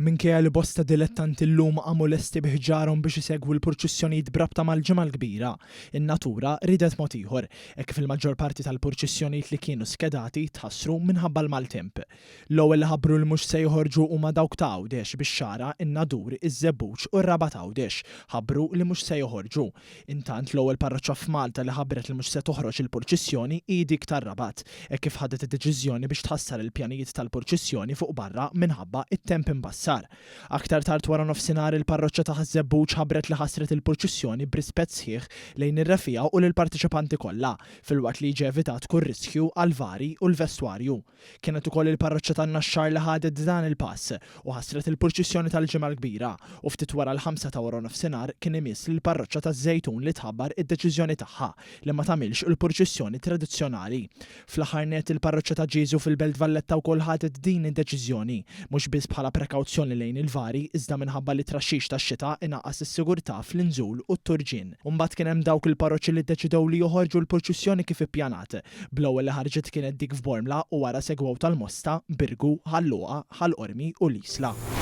Minkejja li bosta dilettanti llum qamu lesti bi ħġarhom biex isegwu l-purċissjonijiet b'rabta mal-Ġimgħa l-Kbira, in-natura riedet mod ieħor, hekk kif il-maġġor parti tal-purċissjonijiet li kienu skedati tħassru minħabba l-maltemp. L-ewwel li ħabbru li mhux se joħorġu huma dawk ta' Għawdex, bix-Xagħra, in-Nadur, iż-Żebbuġ u r-Rabat Għawdex ħabbru li mhux se joħorġu. Intant, l-ewwel parroċċa f'Malta li ħabbret li mhux se toħroġ il-purċissjoni hi dik tar-Rabat, hekk kif ħadet id-deċiżjoni biex tħassar il-pjanijiet tal-purċissjoni fuq barra minħabba t-temp imbassar. Aktar tard waranofsinhar il-parroċċa ta' Ħaż-Żebbuġ ħabbret li ħassret il-purċissjoni b'rispett sħiħ lejn ir-reffiegħa u lill-parteċipanti kollha, filwaqt li jiġi evitat kull riskju għall-vari u l-vestwarju. Kienet ukoll il-parroċċa tan-Naxxar li ħadet dan il-pass u ħassret il-purċissjoni tal-Ġimgħa l-Kbira u ftit wara l-ħamsa ta' waranofsinhar kien imiss lill-parroċċa taż-Żejtun li tħabbar id-deċiżjoni tagħha li ma tagħmilx il-purċissjoni tradizzjonali. Fl-aħħar nett il-parroċċa ta' Ġieżu fil-Belt Valletta wkoll ħadet din id-deċiżjoni, mhux biss bħala prekawzjoni lejn il-vari iżda minħabba li t-traxxix tax-xita inaqqas is-sigurtà fl-inżul u t-turġien. U mbagħad kien hemm dawk il-parroċċi li ddeċidew li joħorġu l-purċissjoni kif ippjanat, Bl-ewwel li ħarġet kienet dik f'Bormla u wara segwew tal-Mosta, Birgu, Ħal Luqa, Ħal Qormi u l-Isla.